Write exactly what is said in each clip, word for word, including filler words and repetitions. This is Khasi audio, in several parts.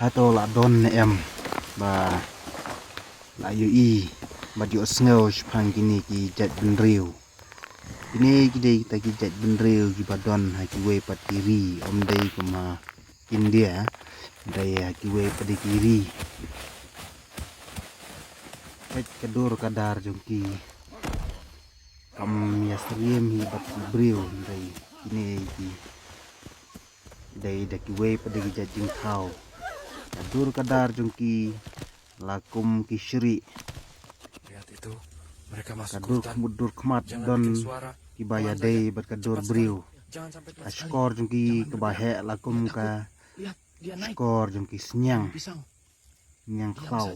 Hato la don ne em ba la ïohi bad ïohsngew shaphang kine ki jait bynriew? Kine ki dei kita ki jait bynriew kiba don ha kiwei pat ki ri, ym dei kum ha India, dei ha kiwei pat ki ri. Peit ka dur ka dar jong ki, kam ïasyriem hi bad ki briew, dei kine ki dei da kiwei pat ki jait jingthaw. Ka dur ka dar jong ki la kum ki shrieh. Lihat itu, mereka masuk ke hutan. Ka dur khmat, dur khmat don kiba ïadei bad ka dur briew. Ka shkor jong ki kaba heh la kum ka shkor jong ki sniang, sniang khlaw.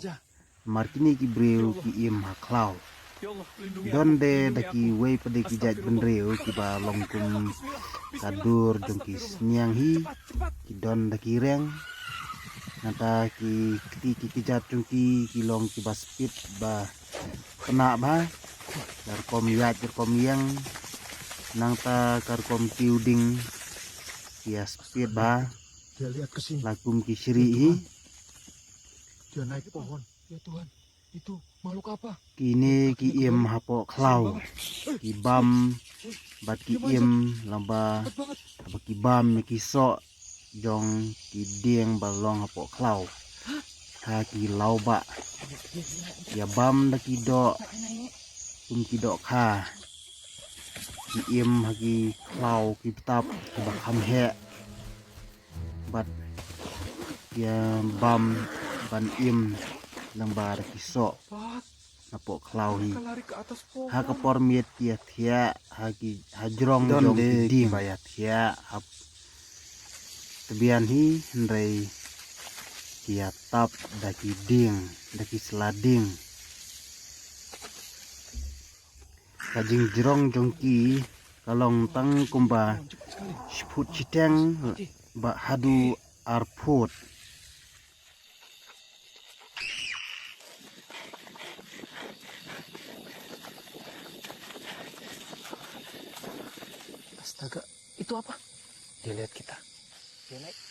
Namar kine ki briew ki im ha khlaw. Don de da kiwei pat ki jait bynriew kiba long kum ka dur jong ki sniang hi, ki don da ki reng. Nangta ki kti ki kjat jong ki ki long kiba speed ba pynah bha. Ka rukom ïaid, ka rukom ïeng, nangta ka rukom kiew ding ki ïa speed bha. Dia lihat ke sini. La kum ki shrieh hi. Dia naik pohon. Ya Tuhan, itu makhluk apa? Kine ki im hapoh khlaw. Ki bam bad ki im lyngba, haba ki bam ïa ki soh jong ki dieng ba long hapoh khlaw. Ha ki lawbah. Ïa bam da ki doh kum ki dohkha. Ki im ha ki khlaw ki btap kiba kham heh. Bad ïa bam ban im lyngba da ki soh napoh khlaw hi. Ha ka por miet ki ïa thiah ha ki, ha jrong jong ki dieng ba ïa thiah ha tbian hi, hynrei ki ïa tap da ki dieng, da ki sla dieng. Ka jingjrong jong ki ka long tang kumba shi phut shiteng bad haduh ar phut. Astaga, itu apa? Dia lihat kita. Dia naik.